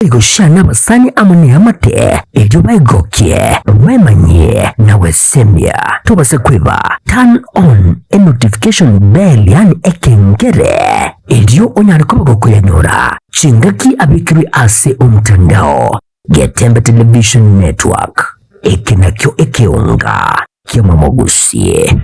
Gochia nabasani amo neamate, erio baigokie, bemanyie na gwesemia. Tobasa kweba, turn on e notification bell yaani ekengere, erio onyare koba gokoyanyora chingaki abekirwe ase omotandao. Getembe Television Network, eke nakio ekeonga ki'omomogusie.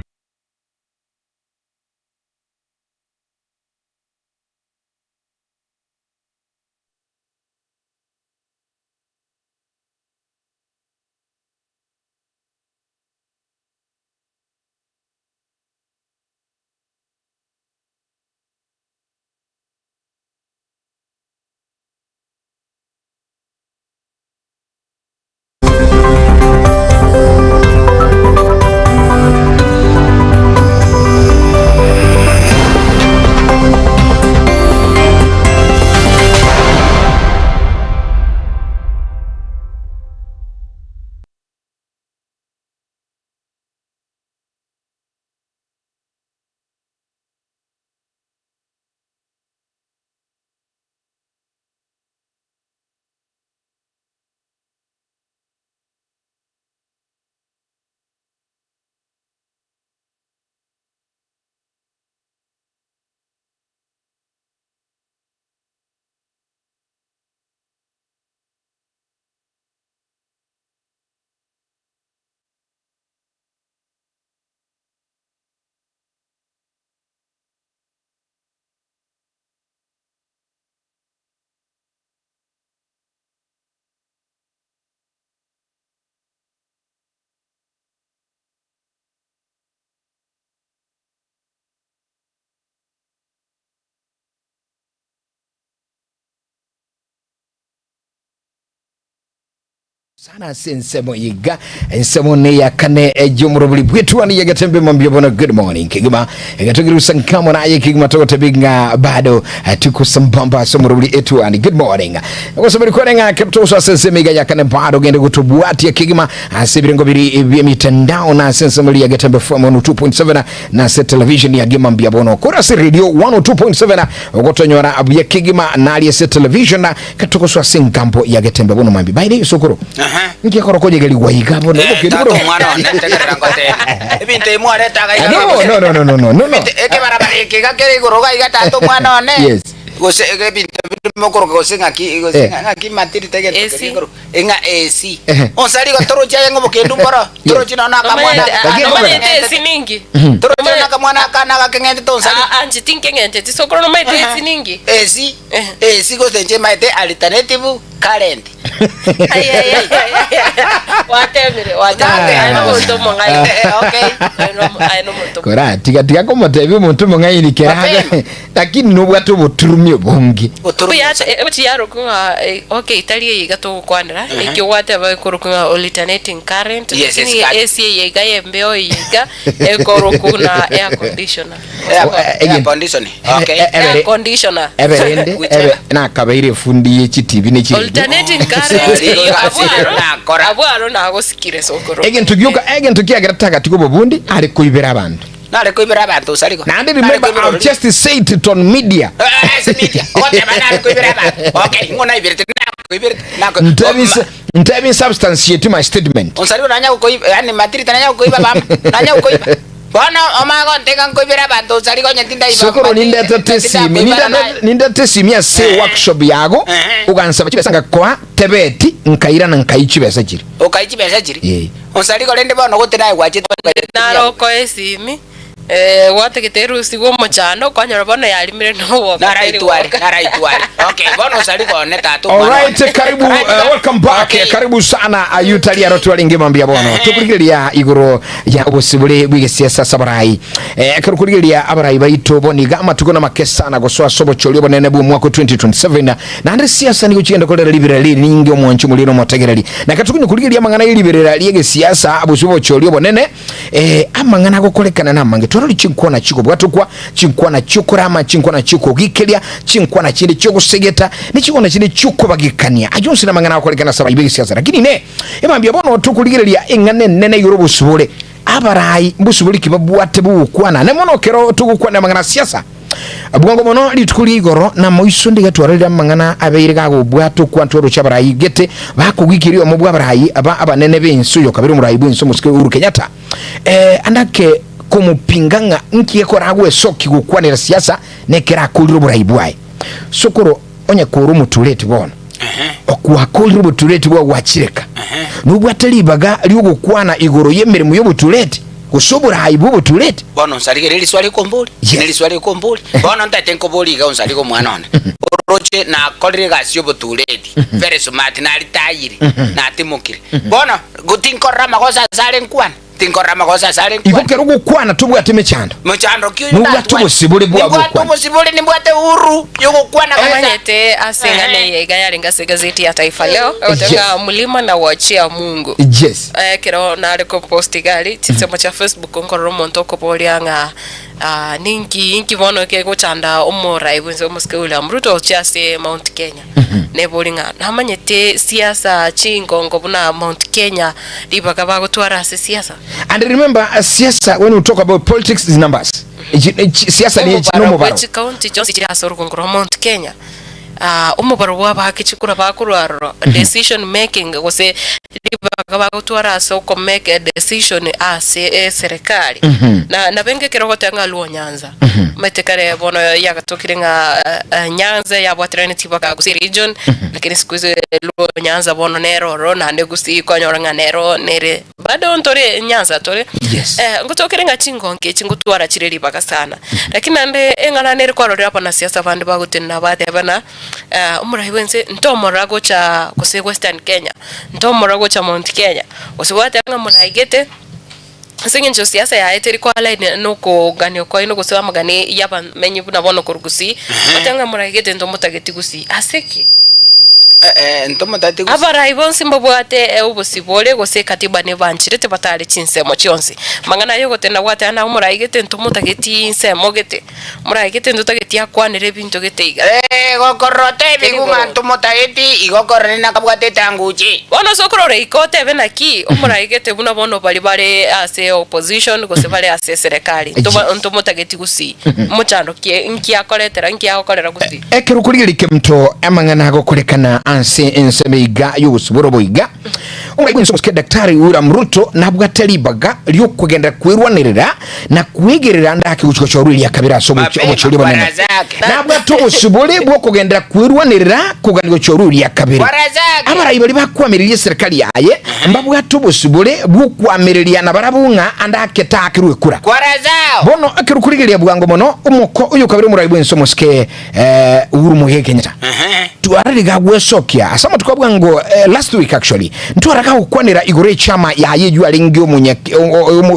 Sana ase ensemo iga ensemo ne ya kane y'omorobori bw'etuani ya Getembe mambia bono good morning kegima egatogirusa nkamo naye kegima togotebi ng'a bado eh, tuko sambamba ase omorobori etuani good morning gosaberi kore ng'a keptoso ase ensemo iga ya kane bado gende gotobwatia kegima ase ebirengo biri by'emitandao na ase ensemo ya Getembe FM 102.7 na ase television ya Gima mbuya bono kore ase radio 102.7 ogotonyora buya kegima nari ase television katogoswa ase engambo ya Getembe bono mambi by the way sokoro Aha. nki ekoro konyegerigwa iga bono Eh, obokendu tata bono omwana one tegerera ngotebe ebinto ebi mwaretaga iga no no no no no no no no ekebarabara eke iga kere igoro iga iga tata omwana one Yes. gose ebinto mokoroka gose ng'aki gose Eh. ng'aki matirite egento AC. keria igoro Ing'a esi. Ehe. Onsari igo torochi aye ng'a obokendu mboro, torochi nonya akamwana Nomanyete- Lakini aka- kobera. nomanyete esi ninki? Torochi nonya akamwana aka nagakeng'entete onsari. Ah, ah, inche tinkeng'enteti sokoro nomanyete esi ninki? Esi, Eh. esi gose inche maete alternative current. Ai, ai, ai, ai, ai. Watemire, watemire. Aye nomonto omong'aini. Eh, okay. Aye nomo- aye nomonto Kora tiga tiga komotebia omonto omong'aini keraga Mapema. Lakini nobwate oboturumi obonge. Buya egochiarokwa ng'a okay tari eye iga togokwanera, eki ogwateba ekorokwa ng'a alternating current, Yes, lakini yes, AC eye iga ya embeo eye iga ekorokwa ng'a air conditioner. Air conditioning, okay. Air conditioner. Ebe rende ebe nakabeire efundi ye chitibi ne chiredio. Alternating current eyo abwo aro, Nakora. abwo aro nagosikire sokoro. Egento gioka egento kiagera tagatiga obobundi are koibera abanto. Nare koibera abanto osarigo. Naende Nare remember koibera I've orori. just said it on media. Eh, ase media. Ogoteba nare koibera abanto. Okay, ing'o naiberete nakoiberete nako. Ntebi ntebi substantiate my statement. Onsarigo nanya gokoiba, yaani matirita nanya gokoiba baba. Nanya gokoiba. Bono omanye gontega nkoibera abanto osarigo onye tindaiba. Sokoro mati- nindetete esimi tindakoibana naye. nindetete nindetete esimi ase Eh. workshop yago Eh. ogansaba chibesa ngakoa tebeti nkairana nkai chibesa chiri. Okai chibesa chiri. Eh. Onsarigo rende bono gotari aye gwachete Naro okoa esimi, gwatagete erusigwe omochando, kwanyora bono yarimire nogoka Nara teri itware, goka. nara itware. Okay, bono osarigo one tata omwana Alright, one. karibu Right, welcome back. Okay. Karibu sana ayutari aro twaringe mambia bono. Tukurigereria igoro ya obosibore bw'egesiasa ase abarai. Eh, ekero okorigereria abarai baito boniga amatuko namake sana gosoa ase obochori obonene bw'omwaka o 2027 naende siasa nigo chigenda korera ribera riringe omwanchi omoriri na omotegereri. Na ekero tokonya korigereria amang'ana y'eriberera ri'egesiasa bosio obochori obonene eh, amang'ana agokorekana namange. Twarori chinkwana chikobwatokwa, chinkwana chiokorama, chinkwana chiokogikeria, chinkwana chinde chiogosegeta, ne chinkwana chinde chiokobagekania. Ayio onsi namang'ana agokorekana ase abarai b'egesiasa. Lakini inee, emambia bono tokorigereria eng'ana enene igoro obosibore. Abarai mbosibore ki babwate bogokwana? Ne mono ekero togokwana amang'ana a siasa. Bwango mono rituko ria igoro na moiso ndigatwarerire amang'ana abeire gagobwata okwantwa oroche abarai gete bakogikia oyomo bw'abarai aba abanene b'ense oyo kabere omorai bw'ense omosike Uhuru Kenyatta eh, andake komopinga ng'a nki gekora agwesoki gokwanera siasa nekero akorire oborai bwaye. Sokoro onye kore omotureti bono okwakorire obotureti bwao gwachireka nobwate ribaga ri'ogokwana igoro y'emeremo y'obotureti gose oborai bw'obotureti. Bono nsarigererie riswali rikombori, Yes. ne riswali rikombori. Bono ntaete nkoborie iga onsarige omwana one. Oroche nakorire egasi y'obotureti, very smart, naritayire, natimokire. Bono go tinkorora amagoso ase are nkwane, tinkorora amagoso ase are Igo nkwane. kero ogokwana tobwate emechando. Mochando ki oyo Nobwate ndatware? obosibore bwa Nimbwate gokwana. obosibore, nimbwate uhuru yogokwana kabisa. Omanyete ase eng'ana eye iga yarenge ase egazeti ya Taifa Leo, egoteba Yes. ng'a Mlima na wachia Mungu. Yes. Ekero nare kopost iga aria chinsemo chia Facebook nkorora omonto okoboria ng'a ah, ninki inki bono kegochanda omorai bwense omosike William Ruto gochia ase Mount Kenya. Nebori ng'a namanyete siasa chingongo buna Mount Kenya ribaga bagotwara ase siasa. And remember, siasa, when we talk about politics, is numbers. Siasa ni Omobaro bwe nomobaro. chikaunti chionsi chire ase orugongo rwa Mount Kenya. Ah, omobaro bw'abaaki chikura bakorwa aroro, decision making gose ribaga bagotwara ase oko make a decision ase eserekari. Na nabenge ekero ogoteba ng'a Luo Nyanza, omanyete kare bono yagatokire ng'a eh, Nyanza yabwateranetie mpaka Gusii region, lakini siku hizi Luo Nyanza bono nero ororo naende Gusii kwanyora ng'a nero nere Bado ntore Nyanza tore Yes. eh, ngotokere ng'a chingonki echi ngotwara chire ribaga sana. Lakini naende eng'ana nere kwarorire abanasiasa bande bagotenena batebana eh, omorai bwense ntomorora gocha gose Western Kenya, ntomorora gocha Mount Kenya, gose gwateba ng'a morai gete ase eng'encho siasa yaye teri ko align nokogania kwaino gose amagani y'abamenyi buna bono korwa Gusii, gwateba ng'a morai gete ntomotageti Gusii, ase ki? Ntomotageti Gusii. Abarai bonsi mbabwate obosibore gose ekatiba nebanchire tibatare chinsemo chionsi. Mang'ana aya ogotenda gwateba naye omorai gete ntomotageti nsemo gete, omorai gete ntotageti akwanere ebinto gete iga. Gokorora otebi Teri ng'a boronge. ntomotageti, igo okorora nakabwate etanguchi. Bono ase okorora iko otebe naki omorai gete buna bono baria bare ase opposition gose bare ase eserekari ntoba Yes. ntomotageti gusii. Mochando ki nki akoretera nki agokorera gusii. Ekero okorigereria kemto amang'ana agokorekana ase ensemo iga y'obosibore obo iga, omorai bw'ense omosike Daktari William Ruto nabwate ribaga ri'okogenderera kwerwanerera na kwegerera ande ake gochia gochorwa eria kabere ase obochi- Mapema obochori obonene. Barazake. Nabwate obosibore bw'okogenderera kwerwanerera kogania gochorwa eria kabere. Barazake. Abarai baria bakwamereria eserekari yaye mbabwate obosibore bw'okwamereria nabarabwo ng'a ande ake taakerwe ekura. Kwarazao. Bono ekero okorigereria bwango mono, omoko oyo okabere omorai bw'ense omosike Uhuru Muigai Kenyatta, twarare gagwesokia ase amatuko a bwango last week actually, ntwarare gagokwanera igoro y'echama yaye eyio arenge omonya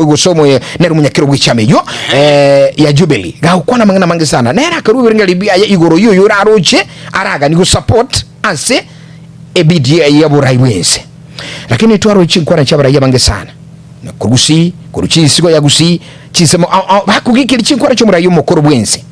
gose omoye nere omonyakero bw'echama eyio ya Jubilee, gagokwana amang'ana amange sana. Nere akarua ebirengererio biaye igoro y'oyo oraroche araganie gosupport ase ebidi eye y'oborai bw'ense. Lakini twaroche chinkwana chi'abarai abange sana. Na korwa Gusii, korwa chinsigo ya Gusii, chinsemo ao ao, bakogiikeria chinkwana chi'omorai omokoro bw'ense.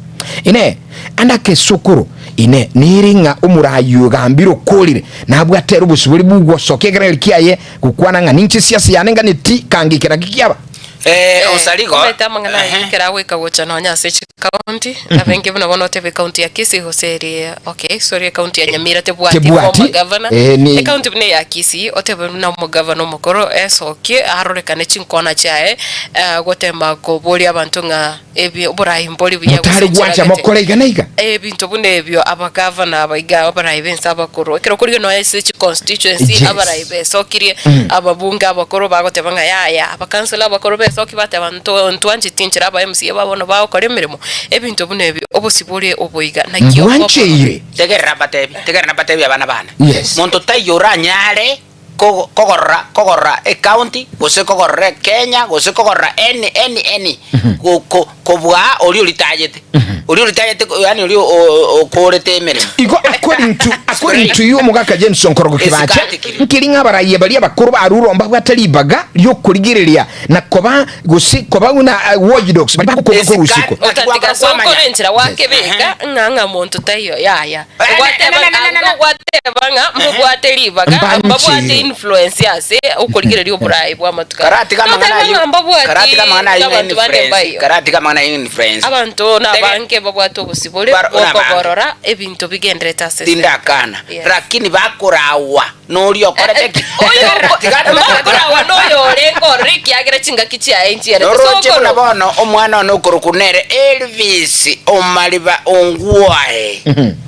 Inee! Ande ake esukuru, inee, nere ng'a omorai ogambire okorire, nabwate ere obosibore bw'ogosokia ekerengererio kiaye gokwana ng'a ninche siasa yane nganeti kangike naki kiaba? Eh, osarigo. Omanyete amang'ana aya Ehe. ekero agoika gocha nonya ase chikaunti, nabenge buna bono otebe ekaunti ya Kisii gose eria okay sorry ekaunti ya Nyamira tebwati Tebwati, former governor, eh, ni- ekaunti buna eya Kisii otebe buna omogavana omokoro esokie arorekane chinkwana chiaye eh, gotema koboria abanto ng'a ebi oborai mbori buya gose Motari enchera gwancha gete. mokore iga na iga. Ebinto buna ebio abagavana aba iga abarai b'ense abakoro, ekero okorigia nonya ase chiconstituency Yes. abarai besokirie, ababunge abakoro bagoteba ng'a yaya, abakansela abakoro besoki bateba nto ntwancheti enchera aba MCA ba bono bagokora emeremo, ebinto buna ebio, obosibore obo iga, naki okoba. Mbwancheire. Tegerera mbatebi, tegerera mbatebi abana bane. Yes. Monto taiyo oranyare kogo kogorora kogorora ecounty, gose kogorora ekenya, gose kogorora any any any, go ko kobua oria oritayete. Oria oritayete yaani oria o- o- okorete emeremo. Igo according to according to you omogaka James Onkorogo Kibacha, Esikatikiri. nkeri ng'a abaraiya baria abakoro barure mbabwate ribaga riokorigereria na koba gose koba buna watchdogs baria bagokoga korwa usiku. Esika- Otatiga ase Kwamanya. okore enchera gwakebeka ng'a ng'a monto taiyo yaya. Eh, Gwateba na, na, na, na, na, na. anga gwateba ng'a mbabwate ribaga, Mbanchire. mbabwate. influence ase okorigereria oboraai bw'amatuko aya. Karatiga amang'ana Totebe ayio ng'a mbabwati karatiga amang'ana ayio abanto bande influence mbaiyo. karatiga amang'ana ayio influence Abanto Tege nabange babwate obosibore Baro nabange. bw'okoborora ebinto bigenderete ase eserikari. Tindakana Yes. lakini bakorawa noria okorete ki? Oyo Tiga mbakorawa noyo orenge ororo ekiagera chingaki chiaye nchiarete. Noroche buna Sokoro. bono omwana one okorokwa nere Elvis Omariba Ongwae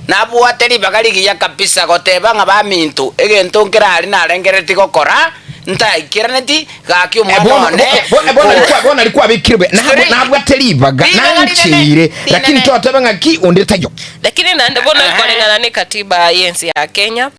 nabwate ribaga rigiya kabisa goteba ng'a baminto egento nkerari narengereretie gokora ntaikeraneti gaki omwana Bono one bo- bono rikwa- bono rikwabekire buya. Nabwo- Straight. nabwate ribaga Ribaga rinene, nancheire lakini rinene. totebe ng'aki onde taiyo Lakini naende bono Ehe. koreng'ana ne katiba y'ense ya Kenya,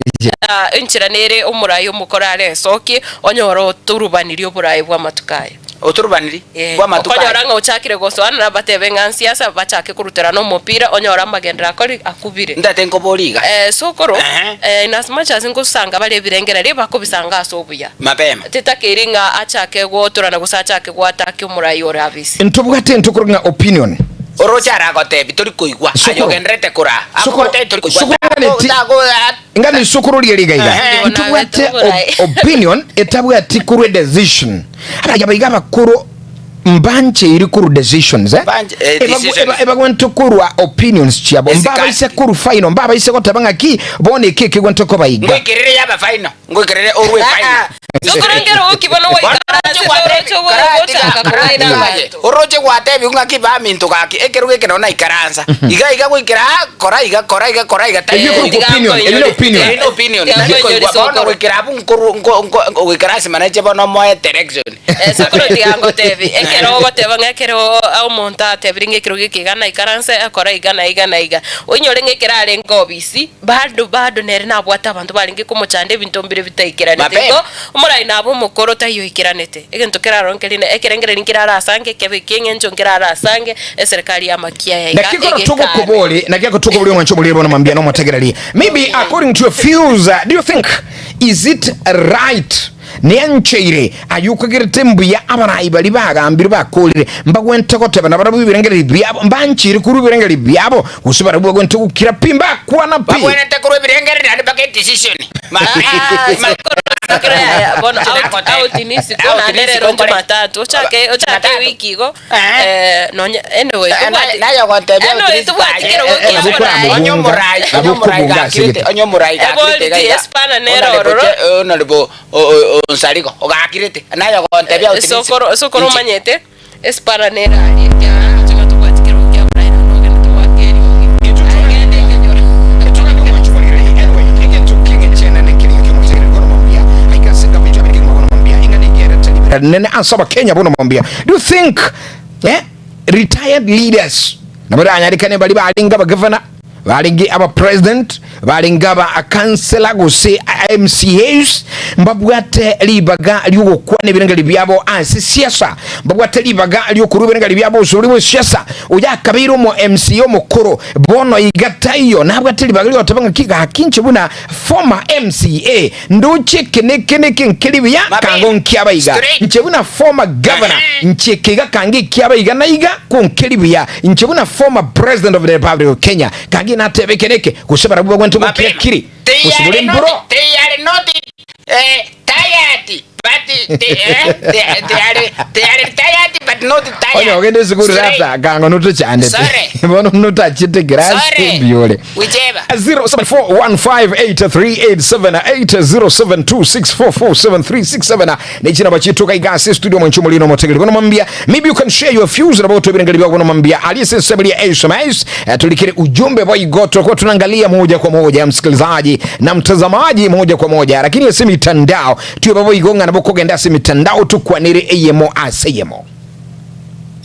ah, enchera nere omorai omokoro aresokie, onyore otorubanirie oborai bw'amatuko aya. Otorubaniri Eh, bw'amatuko okonyora aya. ng'a ochakire gosoana batebe ng'a nsiasa bachake koruterana omopira onyore amagenderero akori akubire. Ntate nkoborie iga. Eh, sokoro, Ehe. eh, in as much as ngosanga bare ebirengererio bakobisanga ase obuya. Mapema. Titakeiri ng'a achake gotorana gose achake goataka omorai ore abisi. Ntobwate intwe korwa ng'a opinion. Oroche aragotebi tori koigwa, aye Sokoro. ogendererete koraa. Sokoro. Agogotebi tori koigwa. Sokoro Tago- ng'aneti- tago- a- Ngani sokoro riria iga iga. Ehe. Ntobwate Oborai. op- opinion etabwati korwa decision. Abaria baiga abakoro mbancheiri korwa decisions eh? Mbanche- eh, Ebagu- decisions. eba- ebagwente korwa opinions chiabo Esika- mbabaise korwa final mbabaise goteba ng'aki bono eke ekegwente koba iga Ngoikerere yaba final. Ngoikerere orwe final. Sokoro nkere oki bono gwaikaranse oroche gochaka kong'aina abanto. Oroche gwatebiwa ng'aki baminto gaki ekerogo eke nabo naikaransa iga iga goikera aa kora iga kora iga kora iga Eyio tari korokwa opinion, eyio ne opinion. Eyio ne opinion Tiga tari nkoinyore koigwa bono sokoro. goikera abwo nkoru nko nko goikera ase manache bono omoe direction. Eh, sokoro tiga ngotebi ekero ogoteba ng'a ekero omonto atebire ng'a ekerogo eke iga naikaranse akora iga na iga na iga oinyore ng'a ekero arenge obisi Bado bado nere nabwate abanto barenge komochanda ebinto mbire bitaikeranete. Mapema. Igo omorai nabe omokoro taiyo oikeranete. Egento keraroro nkerinde ekerengererio nkerare asange ekebe eki'eng'encho nkerare asange eserekari y'amakiaya iga Naki koro egekare. togokobori naki ako tokobori omwancho omoriri bono mambia nomotegereri maybe according to your views uh, do you think is it right Neancheire ayio okagerete mbuya abarai baria bagambire bakorire, mbagwente goteba nabarabwo ebirengererio biabo, mbancheire korwa ebirengererio biabo, gose barabwo bagwente gokira pi, mbakwana pi. Bagwenerete korwa ebirengererio naende mpaka edecision. Ah, sokoro, sokoro yaya, bono out, out ni isiko Out naende ni rero isiko nkore. Jumatatu, ochake, ochake Jumatatu. ewiki igo, Eh. eh, nonye, anyway, Eh, tobwati, naye ogontebia anyway, out ni tobwati isiko. kerogo Eh, eh, kia nabo oborai. Onye omorai, onye omorai Nabo gakirete, kobunga onye omorai Eh, gakirete bori iga ti iga. espana nere Honorable ororo. Che- Honorable Onsarigo ogakirete, naye ogontebia out ni isiko. Sokoro, sokoro Inche. omanyete, espana nere aria ekiagera roche ng'a tobwati kerogo kia oborai naende ogende togoaka eriogi. Aye genda ekenyoro. Nene ase abakenya bono mambia do you think eh, retired leaders nabo ranyarikane bari barenge abagavana barenge aba president barenge aba councillor gose MCAs mbabwate ribaga riogokwana ebirengeri biabo ase siasa mbabwate ribaga riokorwa ebirengeri biabo ase oria bwe siasa oyo akabeire omo MCA omokoro bono iga taiyo nabwate ribaga riogoteba ng'aki gaki inche buna former MCA Ndoche eke na eke na eke nkeri buya, Mabere. kango nkiaba iga. Straight. Inche buna former governor, Ehe. inche eke iga kange ekiaba iga na iga, ko nkeri buya. Inche buna former president of the Republic of Kenya, kange natebe eke na eke, gose barabwo bagwenerete gokira Mapema. kiri, They gose are bore not, mboro. they are not eh, tired, but they, eh, they, they are, they are tired but not tired. Onye ogende esukuru Straight. tata, kango notochandete. Sorry. Bono notachete class Sorry. mbiore. Whichever. 0741583878 0726447367 nechinamba chituka igasi studio mwenchumo lino motegeri kono mwambia maybe you can share your views about ebirengeri byako kono mwambia aliyesensebelia SMS eh, tulikire ujumbe wa igoto kwa tunaangalia moja kwa moja msikilizaji na mtazamaji moja kwa moja lakini ase mitandao tuyo babo igonga nabo kogenda ase mitandao tukwanire eyemo ase eyemo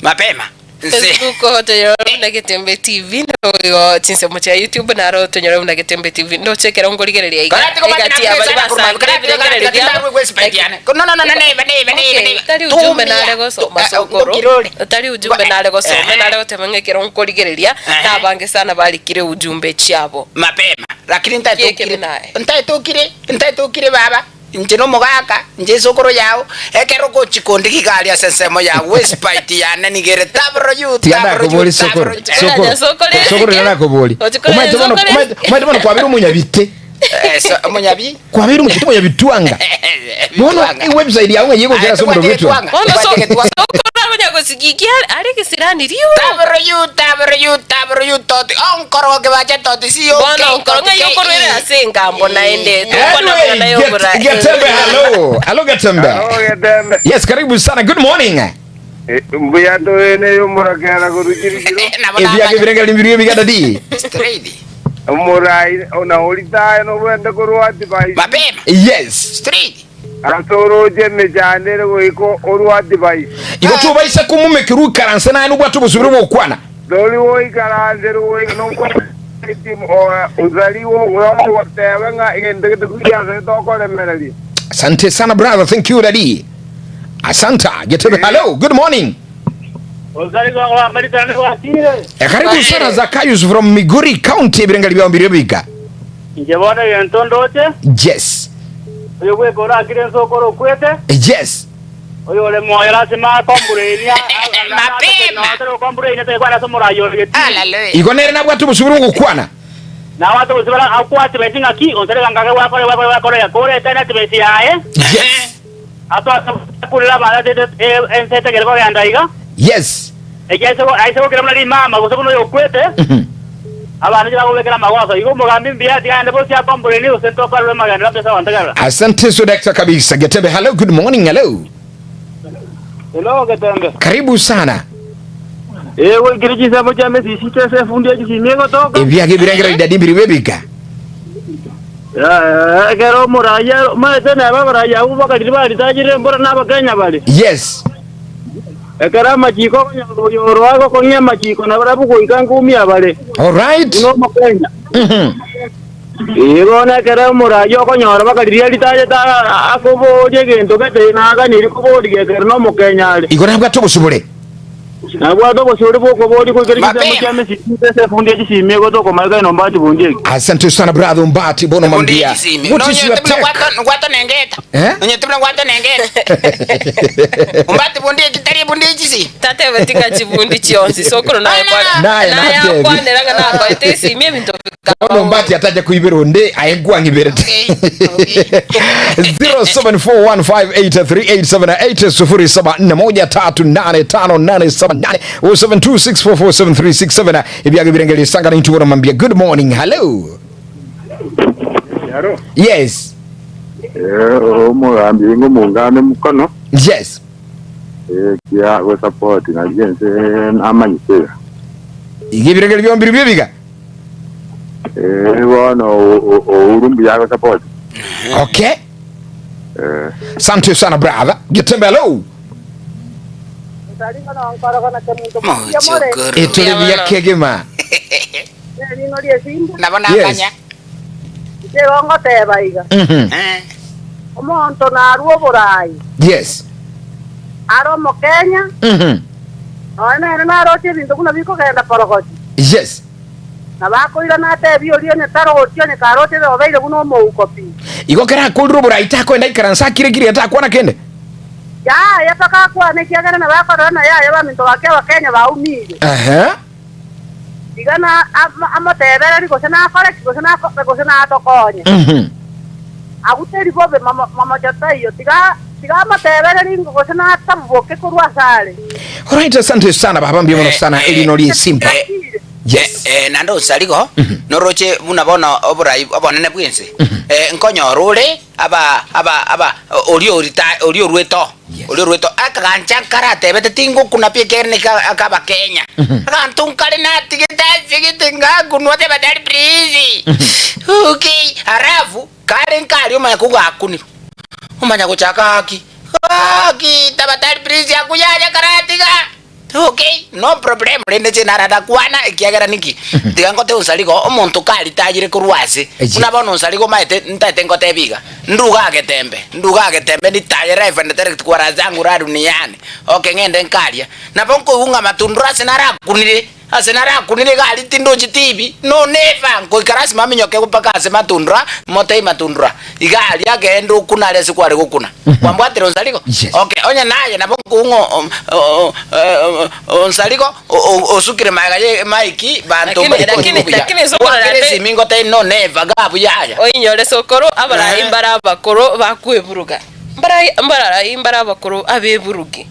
Mapema. Nse. Facebook tonyore buna Getembe TV nigo chinsemo chia YouTube naro tonyore buna Getembe TV ndoche ekero nkorigereria iga Karati ko egati matina ya bari kwesa kurma basangire karati ebirengererio karati biabo ndarwe kwesa diane. No no no no neiba neiba neiba Okay, neiba. tari ujumbe nare gosoma sokoro tari ujumbe nare gosoma nare goteba ng'a ekero nkorigereria nabange sana barikire ujumbe chiabo Mapema. Lakini Kiekebe ntaetokire. naye. Ntaetokire. Ntaetokire baba. Inche nomogaka, inche esokoro yao, ekero ogochia kondigia iga aria ase ensemo ya westbite yane nigo ere tabro yu, Tiga tabro yu, ndakobori tabro sokoro yu. sokoro Sokoro sokoro esike. nakobori Ochikore omaete bono sokoro omaete omaete bono kwabire omonyabite. Eh, so, omonyabi Kwabeire omochete omonyabitwanga. Bono ewebsite yao ng'a yegochera ase omorero bw'etwanga. Bono so sokoragonya gosigikia are gesirani riuro. www.dot Bono nkoro ng'ai okorwera ase engambo naende tokwana Anyway, amang'ana get, y'obora Getembe, hello. Hello, Getembe. Hello, Getembe. Yes, karibu sana. Good morning. Eh, mbuya toene yomorakera korukirikiro Ebiaga ebirengeri mbiru ebigada di. omorai ona oritae nobwende korwa advice mapema Yes. straight ase oroche emechando ere goika orwa advice Igo tobaisa komumekera oikaranse naye nobwate obosubire bw'okwana. tori goikaranse goika osariwe ogoteba ng'a egento gete kugiasere tokoremereria Asante sana brother, thank you daddy. Asante. Getembe, hello. Good morning. Eh, karibu sana Zakayus from Migori County ebirengeri byao mbiru ebiga. Inche bono egento ndoche, Yes. oyo bweka orakire ense okore okwete, Yes. oyo ore moyo lasima akomburenia, Mapema. okomburenia tekwana ase omoraia ore geti. Hallelujah. Igo nere nabwate obosubire bw'ogokwana. Nawe ase gosibara akwate besi ng'aki, onsare gangake gwakore gwakore gwakore yakore etene ati besi yaye, Yes. atwase kurera abanto ase ense etegere kogenda iga. Yes. Eki aise aise gokira buna rimama gose buna oyo okwete, abanto tibakobekera amagoso. Igo omogambi mbuya tiga aende bosio akomburenie gose ntokorerwe amagenderero ase ogontegerera. Asante so dakta kabisa. Getembe, hello, good morning, hello. Hello Getembe. Karibu sana. Eh goikire chisemo chia mesisi chese efundi echisimi egotoka. Ebiaga ebirengera idadi mbiri bebika. Eh, ekero omoraya maete neba abaraya abwo bakariri baritachire embura na abakenya bare. Yes. Ekero amachiko okonyora oyo oroa gokong'ia amachiko nabarabwo goika ngumia bare. All right. Buna omokenya. Ee bono ekero omoraia okonyora bakariria ritachete akoboria egento gete naganiri koboria ekero nomokenya are. Igo nabwate obosubore. Nabwate obosibore bw'okoboria goikera Mapema. chisemo chia mesisi ase efundi echisimi egotoka omaika ino Ombati bundi eke. Asante sana brother Ombati bono Bundi mambia. echisimi. What is your Nonyete buna take? gwatonengeta. Eh? Nonyete buna gwatonengeta. Ombati bundi eki tari bundi echisimi. Tatebeti ng'a chibundi chionsi sokoro naye kwana- Naye naye natebi. akwanera ng'a nakoete esimi ebinto Bono bikaba Ombati ataja kuibera onde aye nkwang'iberete. Okay, 0741583878 0741385878 0726447367 ebyago ebirengeri esangana intwe bono mambia. Good morning. Hello. Yaro. Yes. Eh, omogambi ingo mungane mukono Yes. eh kia go support na jense amanyise Iga ebirengeri biombiri biebiga. eh bono Uhuru mbuya go support Okay. eh Asante sana brother. Getembe hello. Mochokoro. Etore buya kegima. Nabo Yes. namanya. Ngoteba iga Mhm. Eh. omonto narwo oborai Yes. are omokenya Mhm. noe nere naroche ebinto buna bikogenda porogochi Yes. nabakoira natebia oria onye tarochi onye karoche obeire buna omouko pi Igo kera akorire oborai takoenda ikaransa akire kire takwana kende. yaya paka akwane ekiagera nabakorera na yaya baminto bake abakenya baumire Aha. iga na amotebereri gose nakoreki gose gose natokonye Mhm. aguteri bobe mamocha taiyo tiga tiga amotebereri gose natabuboke korwa asare Alright, asante sana baba mbia mono Eh, sana eh, elino lie simba. eh, Yes. Eh, eh, naende osarigo noroche buna bono oborai obonene bwense eh, nkonyora ore aba aba aba oria orita oria orweto Yes. oria orweto akagancha nkaratebete tingokuna pi ekere nika akaba Kenya aganto nkare natigete asigete ngakunwa tebadari please okay halafu kare nkari omanya kogakunirwa omanya gochaka haki haki tabatari please akuyanya karatiga okay no problem rende che narada kwana ekiagera niki tiga ngote onsarigo omonto karitayire korwa ase Eche. buna bono onsarigo maete ntaete ngote biga nduga agetembe nduga agetembe nitaye life and direct kwara zangu ra duniani okay ng'ende nkaria nabo nkoigwa ng'a matundura ase narakunire. Ase narakunire egari tindochi tibi, no never, nkoika lasima aminyoke mpaka ase matundra, motebie matundra, iga aria agende okune aria ase kware gokuna. Kwambwatire onsarigo? Yes. Okay, onye naye nabo nkong'o onsarigo osukire magega ye maiki banto Lakini- mbari lakini- konywa buya. lakini sokoro Gwakera naende- esimi ngotebie no never, iga buya aya. Oinyore sokoro abarai Ehe. mbare abakoro bakweburuga. Mbarai mbararai mbare abakoro abeburugi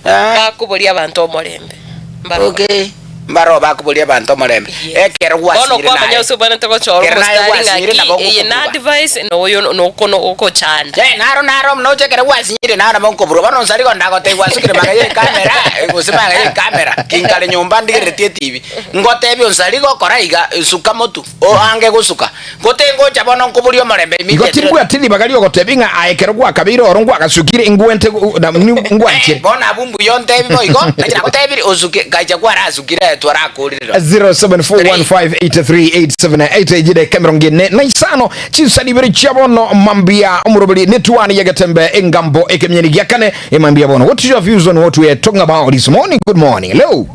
bakoboria abanto omorembe. Mbaro. Okay. Mbaro bakoboria abanto omorembe. Yes. Ekero Bono gwasinyire kwamanya naye. ase obwenerete gochora Ekero naye omositari gwasinyire ng'aki nabo eye na ogokoburuga. advice na oyo noko ogochanda. Eh, naro naro noche ekero gwasinyire naro nabo nkoburwa. Bono onsari ko ndagotebia gwasukire magega ye ekamera, gose magega ye ekamera, kinkare nyomba ndigereretie etibi. Ngotebie onsari gokora iga, suka motu. Oange gosuka, gotengocha bono nkoboria omorembe Igo immediately. timbwati ribaga ri'ogotebia ng'a aye ekero gwakabeire oro ngwagasukire, ingwente ngwanchire. Eh, bono abwo mbuya ontebi boigo, nainche nagotebirie osuke, nkacha kwarasukire aye twarakorire roho. 0741583878 ejideka emerongo ene na isano chinsani ibere chia bono mambia omoroberi netuani ya getembe engambo ekemieni gia kane emambia bono. What is your views on what we are talking about this morning? Good morning. Hello.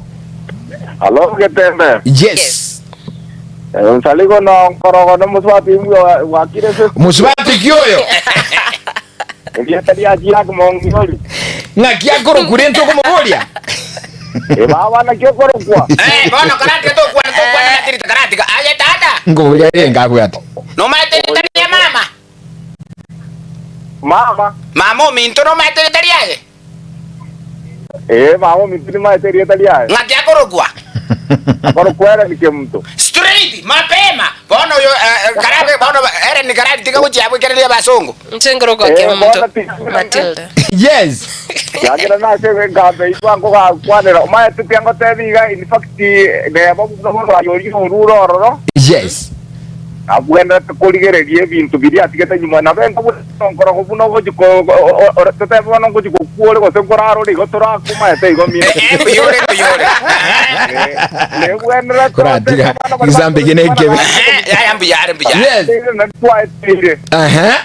Alo Getembe. Yes. Nsaligo na nkorogo na mosubati imbwa gwakire se. Mosubati ki oyo? Erieta ria Jack Mongiori. Ng'aki akorokwa rende okomoboria? Eh baba naki okorokwa? Eh, bono karatiga tokwana tokwana matirita karatiga. Aye tata. Nkoboria renge abwate. Nomaete erieta ria mama? Mama. Mama ominto nomaete erieta riaye? Ee, mama ominto nimaete erieta riaye. Ng'aki akorokwa? Akorokwa Ellen Kemunto. Straight, mapema. Bono oyo eh, eh, karabe bono Ellen karari tiga gochia bwekereria abasongo. Inche nkorokwa Eh, Kemunto bono ti- Matilda. Yes. Kiagera nase engambo eyio twangogakwanera, omaete tiangotebi iga, in fact, neba buna omorwani oria orure ororo, Yes. Abwenerete korigereria ebinto biria atigete nyuma, nabo enka buna enkorogo buna ogochia ko- o- o- totebe bono ngochia gokwa ore gose nkorara ore igo torakomaete igo mino. Eh, mbuya ore, mbuya ore. Nebwenerete Koratiga, gisambe eke nekebe. Eh, yaya mbuya are, mbuya are. Yes. Twaeteire. Aha.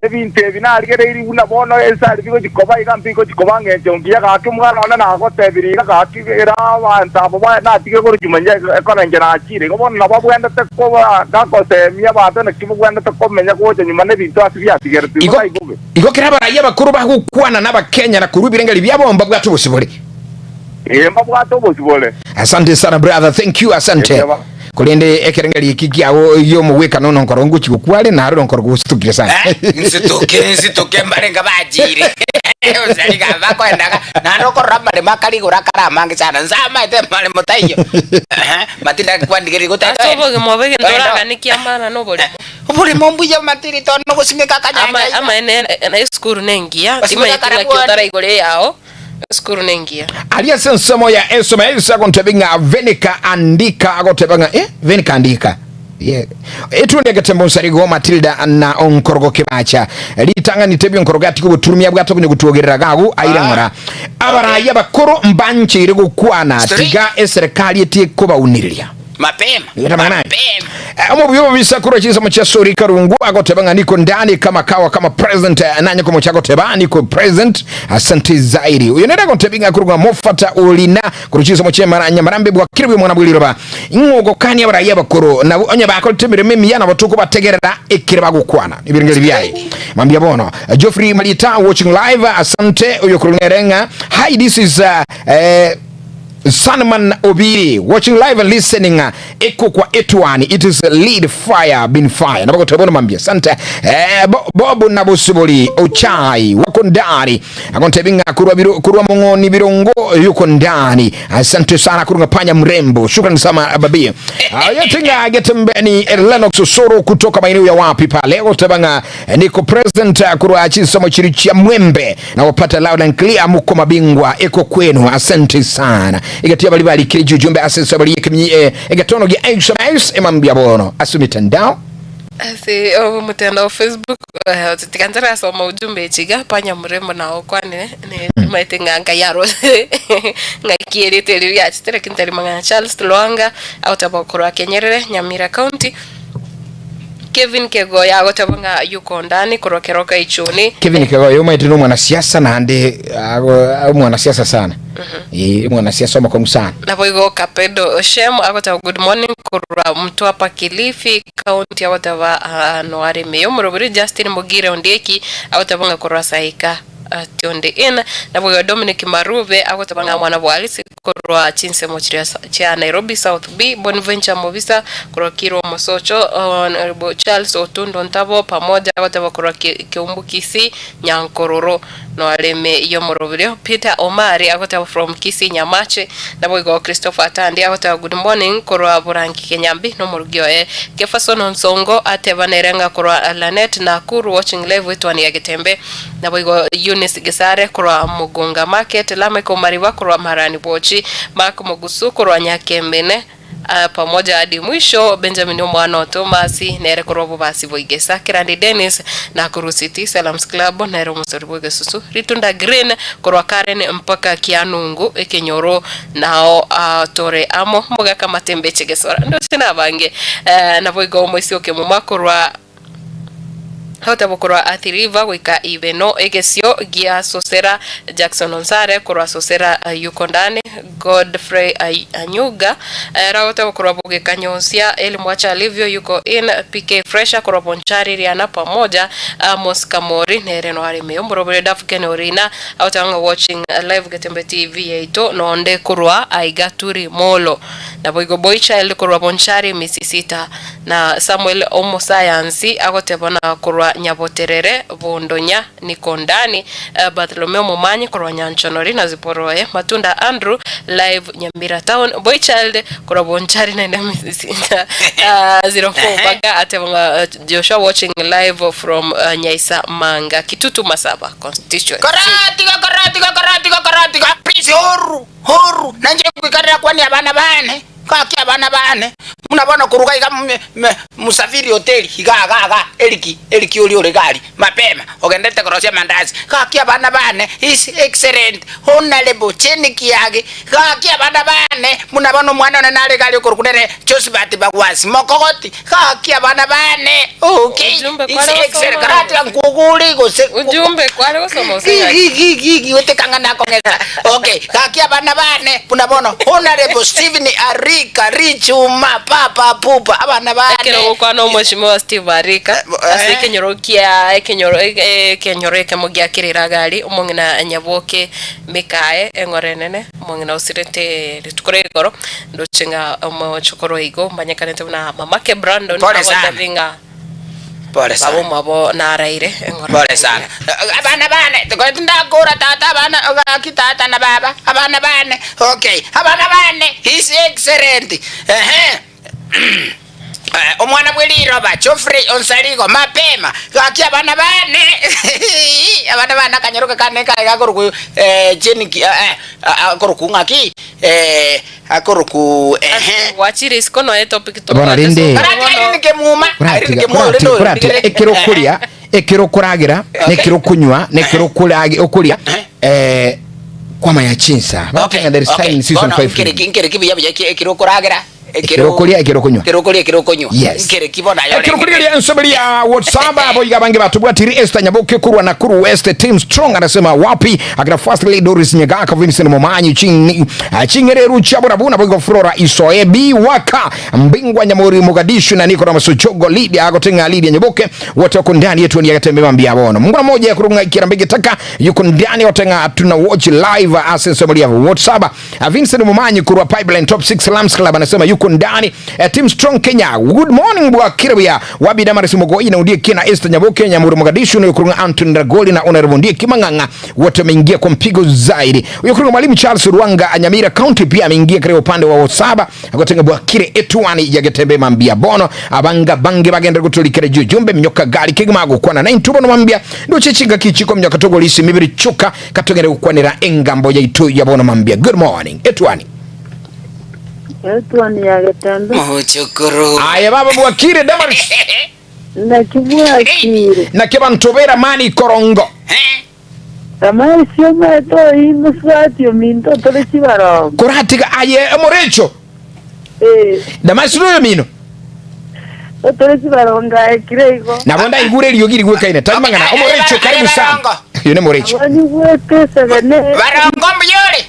Ebinto ebi narigereirie buna bono ense aria bigochia koba iga mbigochia koba ngencho ngiya. Gaki omwana one nagotebirie iga, gaki ere abanto aba baye natigire korwa chimanya ekero inche nachire. Igo bono nabo abwenerete koba gagosemia abanto naki bogwenerete komenya gocha nyuma nebinto ase biatigeretwe. Igo Igo taibo bobe. igo kera abaraiyo abakoro bagokwana n'Abakenya na korwa ebirengeri biabo mbabwate obosibore. Ee, mbabwate obosibore. Asante sana brother, thank you, asante. Ebiaba. Korende ekerengeri eki kiago gi'omogwekano nonkoro ngochi gokwa are naro nonkoro gositokire sana. Eh, nsitoke nsitoke mbarenga bachire osariga bakoendaga naende okorora amaremo akare igoro akare amange sana nsamaete amaremo taiyo Ehe, matinda kwandigereria Ase gotete obogima obo egento Toenda. oraganie kiamana noboremo. Oboremo mbuya matiri tono gosimeka akanyanya Ama iga. amaene na esukuru nengiya, Gosimeka timanyeti ng'aki karabwoni. otaraigore eyao. Esukuru nengiya. Aria ase ensemo ya SMS agontebia ng'a Venika andika agoteba ng'a eh, Venika andika Yeah. Etundi egetembo nsarigo Matilda na onkorogo kibacha ritang'ani tebia onkorogo atige oboturumia bwate okonye gotwogerera gagu aire ng'ora abarai abakoro mbancheire gokwana Straight. tiga eserekari etie kobaunireria Mapema. Nigo amang'ana aya. Mapema. Omobuya obobisa korwa chinsemo chia Sori Karungu agoteba ng'a niko ndani kama kawa kama president eh, nanye komocha agoteba niko president asante zaidi uyo nere agoteba ng'a korwa Mofata Olina korwa chinsemo chia Mara- Nyamarambe bwakire bwe mwana bw'eriroba ing'ogokania abaraiyo abakoro nabo onye bakorete emeremo emiya nabo tokobategerera ekere bagokwana ebirengeri biaye mambia bono Geoffrey Malita watching live asante oyo korwa nere ng'a hi this is uh, eh, Sanman Obiri watching live and listening uh, eko kwa etwani it is lead fire bin fire nabako tebono mambia sante eh, bo, bobu na busiboli ochai wako ndani akontebinga kurwa biru, kurwa mongoni birongo yuko ndani asante sana kurunga panya mrembo shukrani sana babi ayotinga getembeni Lennox Osoro kutoka maeneo ya wapi pale otebanga niko present eh, kurwa chisomo chiri chia mwembe na wapata loud and clear muko mabingwa eko kwenu asante sana igatia bali bali kiri jujumbe asese bali yekiminyi eh, egatono gya SMS emambia bono asu mitandao Ase omotandao Facebook eh, tiga ntarasoma ujumbe echiga panya murembo nao okwanire nimaete ng'a nkai arosire ng'aki erieta erio riachete lakini tari mang'ana Charles Lwanga agoteba korwa Kenyerere Nyamira County. Kevin Kegoya agoteba ng'a yuko ndani korwa Keroka Ichuni. Kevin Kegoya omaete na omwanasiasa naende ago omwanasiasa sana. Eh, omwanasiasa omokong'u sana. Naboigo Kapedo Shem agoteba good morning korwa Mtwapa Kilifi county agoteba ah, noare meyo omorobori Justin Mugire Ondieki agoteba ng'a korwa Saika ah, Tionde Inn. Naboigo Dominic Marube agoteba ng'a mwana bwa Alice Korwa chinsemo chiria chia Nairobi South B, Bonventure Mobisa, korwa Kirwa Mosocho, Honourable Charles Otundo Ntabo, pamoja agoteba korwa Keumbu Kisii, Nyankororo noareme y'omoroberio, Peter Omari agoteba from Kisii Nyamache, naboigo Christopher Atandi agoteba good morning korwa Borangi Kenyambi nomorugi oye Kefason Onsongo ateba nere ng'a korwa Lanet Nakuru watching live etwani ya Getembe. Naboigo Eunice Gesare korwa Mugunga Market, Lameck Omariba korwa Marani Bochi, Mark Mogusu korwa Nyakembene, ah, pamoja hadi mwisho, Benjamin omwana o Thomas nere korwa Bobasi Boigesa, Kerandi Dennis Nakuru City, Salams Club nere omosori bw'egesusu, Ritunda Green korwa Karen mpaka Kianungu ekenyoro nao ah, tore amo, Mogaka Matembe Chigesora ndoche nabange eh, naboigo Omoisio Kemuma korwa Goteba korwa Athi River goika Ibeno, egesio gia Sosera, Jackson Onsare korwa Sosera Yukondani, Godfrey Anyuga ere agoteba korwa Bogekanyonsia, Eli Mwacha Alivio yuko in, PK Fresher korwa Bonchari Riana pamoja Amos Kamori nere no areme omorobere Dafken Orina agoteba ng'a watching live Getembe TV yaito nonde korwa aiga Turi Molo. Naboigo Boychild korwa Bonchari Misisita Na Samuel omosayansi agoteba na korwa Nyaboterere, Bondonya, Nikondani, Bartholomeo omomanyi korwa Nyanchonori na Ziporoe, Matunda Andrew, live Nyamira town, Boychild korwa Bonchari naende Misisita, 04 Baga ateba ng'a Joshua watching live from Nyaisa Manga, Kitutu Masaba constituency. Koratiga, koratiga, koratiga, koratiga, please horu, horu, nanche goikarera kwania abana bane. Gaki abana baane, buna bono korwa iga Msafiri Hoteli, iga iga iga, Eriki, Eriki oria ore gari, mapema, ogenderete korosia amandasi. Gaki abana baane, His Excellent Honourable Jane Kiagi, gaki abana baane, buna bono omwana one nare iga aria okorokwa nere Josephat Bagwasi, mokogoti, gaki abana baane, okay, Ujumbe His kware Excellent, gosoma. karatiga nkogore gose Ujumbe kware gosoma gose ng'aki? Gigigigigi gotekang'a nakong'esa. Okay, gaki abana bane buna bono Honourable Stephen Arika Richuma Papa Pupa abana bane. Ekero ogokwana omweshimiwa Steve Arika Eh, ase ekenyoro kia ekenyoro ekenyoro ekemo gia Kiriraga aria omong'ina Nyaboke Mikae eng'ora enene omong'ina osirete rituko ria igoro ndoche ng'a omochokoro igo mbanyekanete buna mamake Brandon Pole sana. agotebi ng'a Pole Baba sana. omwabo naraire eng'ora Pole sana. Abana bane, tokore tindakora tata abana gaki tata na baba, abana bane. Okay, abana bane, his excellent. Ehe. Eh, omwana bwe riroba Geoffrey Onsarigo mapema gaki abana bane abana bane akanyaroka kane kare gakorokwa eh, Jane ki- eh, eh, akorokwa ng'aki eh, Akoroku ehe. Gwachire isiko noe topic Bono tobwate rende- so Karati bono Irene Kemuma, Irene Koratiga, Kemuma koratiga, rende oyo koratiga. ndigere. Ekero okoria, ekero okoragera, na ekero okonywa, na ekero okorage- okoria, eh, kwamanya chinsa. Okay, Bagotenga there is okay. time in season Bono 5 nkereki nkereki buya buya ekero okoragera, Ekero okoria, ekero okonywa. Ekero okoria, ekero okonywa. Yes. Nkereki bono aye Ekero orenge. kurigeria ensomeri ya WhatsApp abo iga bange batubwatiri Esther Nyaboke kurwa Nakuru West Team Strong anasema wapi akina First Lady Doris Nyagaka Vincent Momanyi Ching Chingereru Chaburabu na Boigo Flora Isoe B Waka Mbingwa Nyamuri Mogadishu na Niko na Masuchogo Lydia agotenga Lydia Nyaboke wote wako ndani yetu ni yatembe mambia bono Mungu mmoja kurunga Kirambege taka yuko ndani watenga tuna watch live asensomeri ya WhatsApp Ah, Vincent Mumanyi kurwa Pipeline Top 6 Lams Club anasema yuko ndani. Eh, Team Strong Kenya. Good morning bwa Kirabia. Wabi Damaris Mogoi na Undie Kina Esther Nyaboke Nyamuru Mogadishu na Yukurunga Anton Ragoli na Honorable Ndie Kimang'ang'a wote wameingia kwa mpigo zaidi. Yukurunga Mwalimu Charles Ruanga Nyamira County pia ameingia katika upande wa Osaba agotenga bwa Kire Etuani yagetembe mambia bono abanga bange bagenda gutulikira jujumbe mnyoka gari kigima gukwana na intubo no mambia ndochechinga kichiko mnyoka togolisi mibiri chuka Katogere gokwanera engambo yaito ya bono mambia. Good morning. Etwani. Etwani ya Getembe. Mochokoro. Aye baba bwakire Damaris. Naki bwakire. Naki abanto b'eramani korongo. Damaris omanyete oyio mosubati ominto tore chibarongo. Koratiga aye omorecho. Eh. Damaris noyo omino. Otore chibarongo aye kire igo. Nabo ndaigure eriogi rigwekaine tari mang'ana. Aye, Omorecho aye, karibu sana. Barongo. Oyo nemorecho. Nabo nyigwete esegene. Barongo mbuya ore?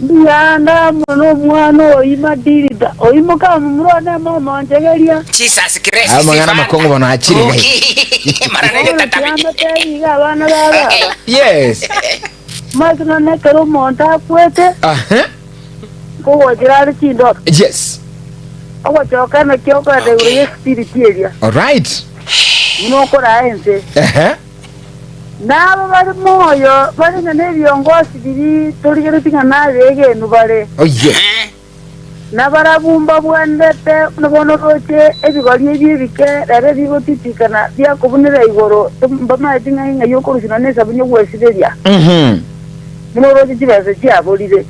Mbuya ande amo nomwana oyio Matilda, oyio mokamomura one momonchegeria. Jesus Christ. Aya amang'ana amakong'u bono achire iga. Mara nere Bono tatabi. tiamotebi iga abana ba baba. Yes. Omanyete nonya ekero omonto akwete, Aha. nkogochera are chindoto. Yes. Ogochoka naki okoreta igoro y'espiriti eria, Alright. buna okoraa ense. Ehe. Na aba bare moyo bare ng'a nebiongosi biria torigeretie ng'a nabegenwa bare, Oh yes. na barabwo mbabwenerete buna bono roche ebigori ebi ebike rero ebigotitikana biakobunera igoro, mbamaeti ng'a ing'ai okorusia nonya nesabuni ogwesiberia, buna oroche chibesa chiaborire.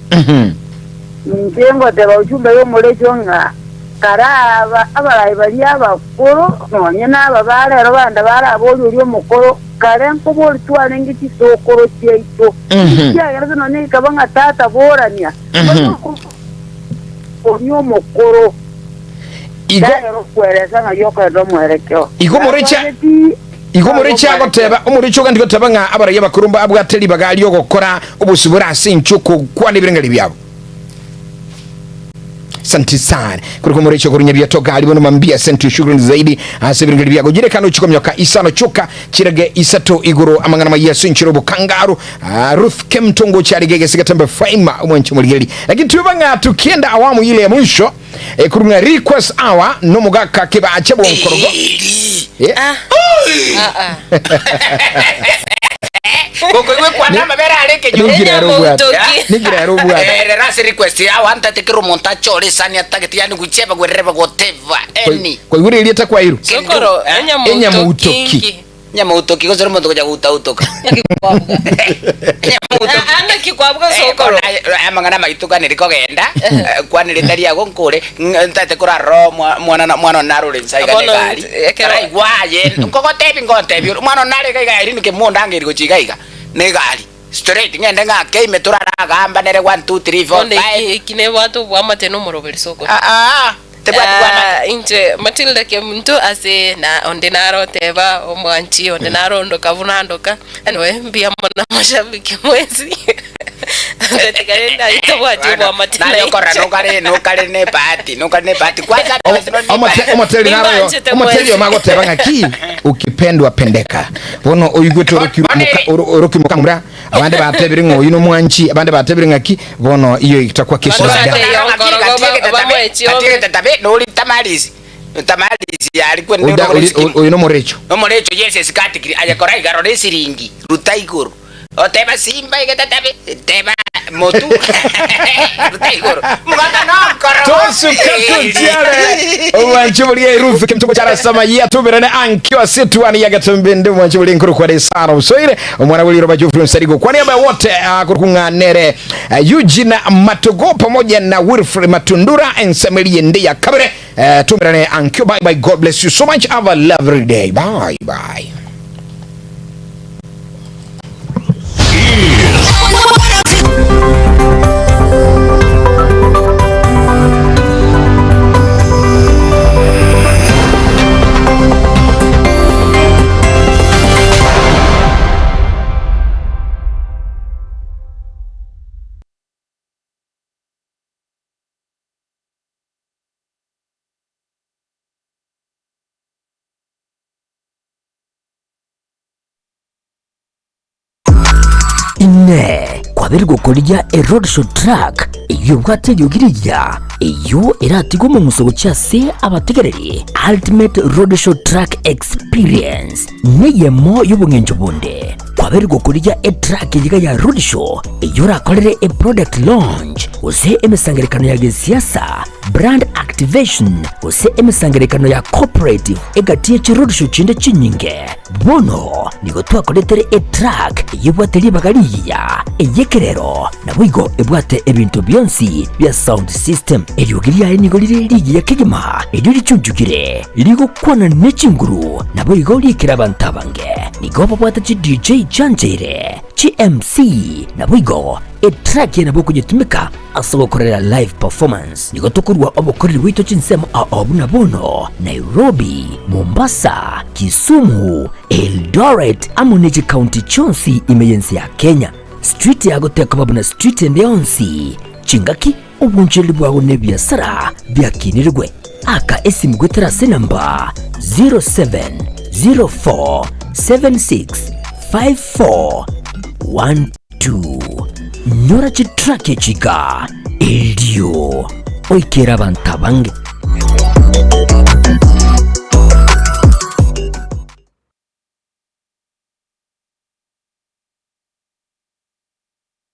Inche ngoteba ujumbe y'omorecho ng'a kare aba abarai baria abakoro, nonya naba ba rero bande baraborie oria omokoro, kare nkobori twarenge chisokoro chiaito, ekiagera nonya ekaba ng'a tata borania, oria omokoro, Igo ekiagera okweresa ng'a yokogenda omwerekeo. Igo moreche igo moreche agoteba omoreche ogandi goteba ng'a abarai abakoro mbabwate ribaga ri'ogokora obosibore ase inche okokwana ebirengeri biabo. Asante sana kuliko omoreche okorunya biatoka ali bono mambia asante shukrani zaidi ase ebirengeri biago jirekano chikomyoka isano choka chirage isato igoro amang'ana maya ase enchera obokangaru Ah, Ruth Kemtongo charige gesigatembe faima omwanchi omorigeri lakini tuba ng'a tukienda awamu ile ya mwisho Ekurung'a request hour nomogaka kebache bwonkorogo. Eh. Ah. Ah, ah. Gokoigwa ekwana amabere are ekenyoro. Ningira ere obwate. Enyamoutoki. Ningira ere obwate. Eh, rero ase request yago ntete kera omonto achore esani atagete yani whichever wherever whatever any Kwaigure erieta kwairu. Sokoro, Eh? enyamoutoki Enyamoutoki. inki? Nyamoutoki gose omonto gocha goutautoka. Naki kwabuga? Nyamoutoki. Ah, ah, naki kwabuga Eh, sokoro? bono aye- amang'ana amaito kwaneri kogenda eh, kwanere tari ago nkore ng- ntaete korarora omwa- mwana na- mwana one narore nsa iga Bono, negari ekero- Araigwa aye nkogotebi ngontebi ore mwana one nare iga iga eri nike mondangeiri gochia iga iga negari straight ng'ende ng'ake ime toraragamba nere 1 2 3 4 Bono 5 eki eki nebwate obwamate na omoroberi sokoro. Ah, ah, Tebwati bw'amate. Ah, inche Matilda Kemunto ase na onde naroteba omwanchi onde narondoka buna ndoka anyway mbuya mono amashabiki mwensi Ntatiga rende aye tobwati obwamate Naye nainche. okorora nokare nokare ne bahati nokare ne bahati kwanza Omote- omoteri naroyo Nimbanchete omoteri mwensi. omagoteba ng'aki ukipendwa pendeka bono oigwete oroki Bono muka- ere- oro- oroki mukamura abande batebire ng'a oyu nomwanchi abande batebire ng'aki Bono iyo itakuwa kesho Bono baadaye. ate- Gatigetatabe nori tamarisi tamarisi yari kwende Uda- uri- u- Uyu nomorecho. omorecho yes esikatikiri aye kora iga rora esiringi ruta igoro oteba simba igetatabe teba motu ruta igoro mugaka nonkoro Tosuka tutiare omwanchi buri Ruth kimtuko chara sama ya tuberane ankyo asitwani ya gatumbinde omwanchi buri nkuru kwa sana usoire omwana buri roba Geoffrey Msarigo kwa niaba ya wote uh, kurukung'anere uh, Eugene Matogo pamoja na Wilfred Matundura ensemelie ndia kabere uh, tuberane ankyo bye bye God bless you so much have a lovely day bye bye Inee! Kwabeire gokorigia eroadshow truck eyio ebwate eriogi rigiya, eyio eratigwe omong'uso gochia ase abategereri? Ultimate Roadshow Truck Experience neyemo y'obong'encho bonde. Kwabeire gokorigia etruck eyio iga ya roadshow eyio orakorere eproduct launch gose emesangererekano ya gesiasa, brand activation gose emesangererekano ya corporate egati ye chiroadshow chinde chinyinge. Bono nigo twakoretere etruck eyio ebwate ribaga rigiya, ey'ekerero, naboigo ebwate ebinto bionsi bia sound system. Eriogi riaye nigo rire rigiya kegima, erio richunchukire, rigokwana ne chinguru, naboigo riikere abanto abange. Nigo babwate chi DJ chiancheire, chi MC, naboigo etrack eye nabo okonyetumeka ase ogokorera live performance. Nigo tokorua obokoreri bwaito chinsemo ao buna bono, Nairobi, Mombasa, Kisumu, Eldoret amo ne chikaunti chionsi ime y'ense ya Kenya. Street yago tekoba buna street ende yonsi. Chingaki obonchoreri bwao na ebiasara biakinirigwe. Aka esimu goetera ase enamba 0704765412. Nyora chitrack echi iga erio oikere abanto abange.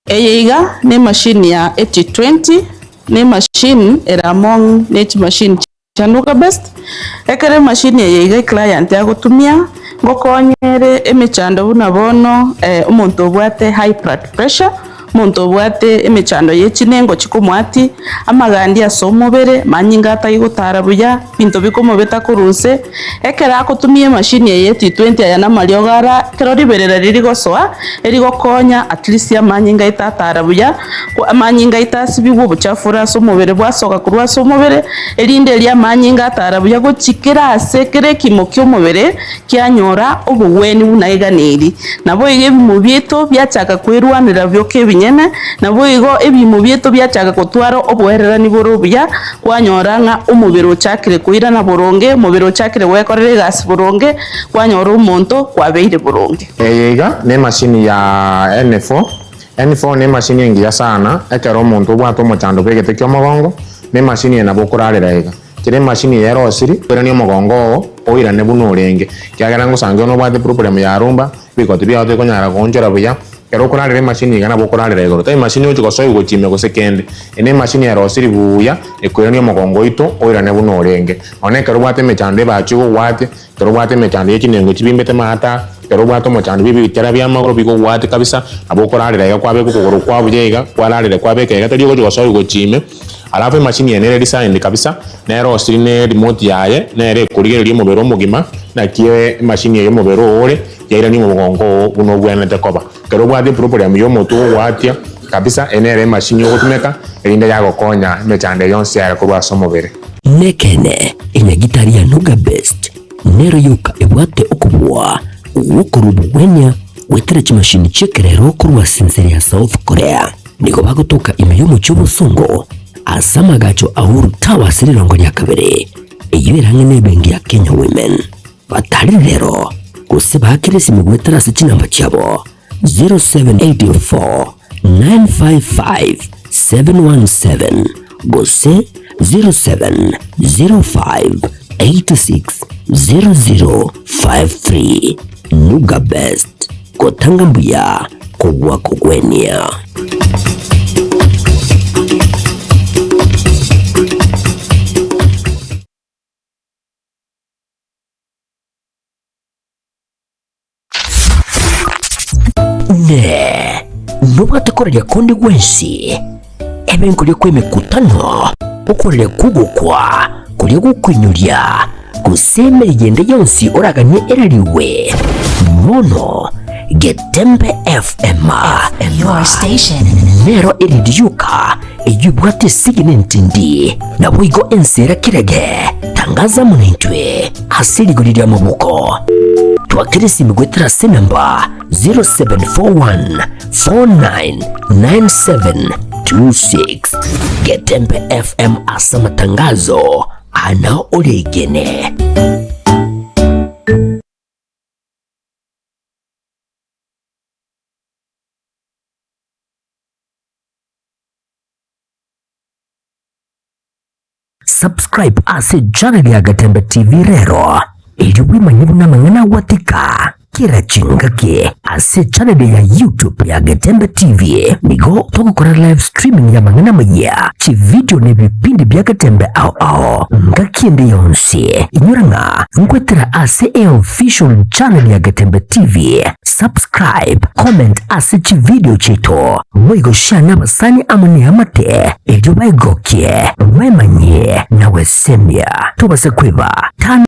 Eye iga nemachine ya 80-20, ne emachine ere among ne chimachine chia Nuga Best. Ekero emachine eye iga eclient agotumia, ngokonya ere emechando buna bono omonto obwate high blood pressure, omonto obwate emechando ye chinengo chikomwatia, amagandi ase omobere, amanyinga atari gotara buya, ebinto bikomobeta korwa inse, ekero agotumia emachine eye ya T20 aya namariogo ara, ekero riberera riria rigosoa, erigokonya at least amanyinga aito atara buya, amanyinga aito asibigwe obochafu ore ase omobere bwasoka korwa ase omobere, erinde erio amanyinga atara buya gochia kera ase kera ekimo kia omobere, kianyora obogwenia buna eganeri. Naboigo ebimo biaito biachaka kwerwanera bioka ebinyene, naboigo ebimo biaito biachaka gotwara oboererani bore obuya, kwanyora ng'a omobere ochakire koirana boronge, omobere ochakire gwekorera egasi boronge, kwanyora omonto kwabeire boronge. Eye iga nemashini ya N4. N4 nemashini engiya sana ekero omonto obwate omochando bw'egete ki'omogongo, nemashini eye nabo okorarera iga. Kera emashini eye erosiri, oiranie omogongo oo oirane buna orenge, ekiagera ngosange onye nobwate problem ya rumba, ebigoti biao tibikonyara goonchora buya. Ekero okorarera emashini iga nabo okorarera igoro. Tari emashini ogochia gosoigwa gochia ime gose kende. Eye nemashini erosiri buya, ekoirania omogongo oito oirane buna orenge. Nonya ekero obwate emechando ebachi ogogwatia, ekero obwate emechando ye chinengo chibimbete maata, ekero obwate omochando bwe ebitera bi'amagoro bigogwatia kabisa, nabo okorarera iga kwabeka okogoro kwao buya iga, kwararera kwabeka iga tari ogochia gosoigwa gochia ime. Alafu emachini eye nere designed kabisa, nere osiri ne remote yaye, nere ekorigereria omobere omogima, naki emachini eye omobere oo ore, yairania omogongo oo buna obwenerete koba. Ekero obwate eproblem ya omotwe ogogoatia kabisa, eye nere emachini ogotumeka, erinde yagokonya emechando eye yonsi yaye korwa ase omobere. Nekeene, enyagitari ya Nuga Best nero yoka ebwate okobua gw'okorua obogwenia goetera chimashini chi'ekerero korwa ase ense ya South Korea. Nigo bagotoka ime y'omochie obosongo ase amagacho a Uhuru Tower ase rirongo ria kabere, eyio ere ang'e nebenki ya Kenya Women. Batarire rero gose baakere esimi goetera ase chinamba chiabo 0784 955 717 gose 0705 86 0053. Nuga Best, gotanga mbuya kobua kogwenia. Ne nobwate koraria konde gwensi, ebe nkoria kw'emekutano, okoraria kw'ogokwa, koria gokoinyoria, gose emeriyo ende yonsi oraganie erariwe, bono Getembe FM Your station. nero erindi yoka eyio ebwate esegi nentindi, naboigo ense era kerege. Tangaza amo naintwe ase rigori ri'amaboko. Twakere esimi goetera ase enamba 0741 499726. Getembe FM ase amatangazo ana oregene. Subscribe ase channel ya Gatembe TV rero erio bwemanye buna amang'ana agwatika kera chingaki ase channel ya YouTube ya Getembe TV. Nigo togokora live streaming ya amang'ana amayia, chivideo na ebipindi bia Getembe ao ao ngaki ende yonsi. Inyora ng'a nkwetera ase eofficial channel ya Getembe TV. Subscribe, comment ase chivideo chiaito, boigo share nabasani amo neamate erio baegokie, bemanyie na gwesemia. Tobase kweba, turn.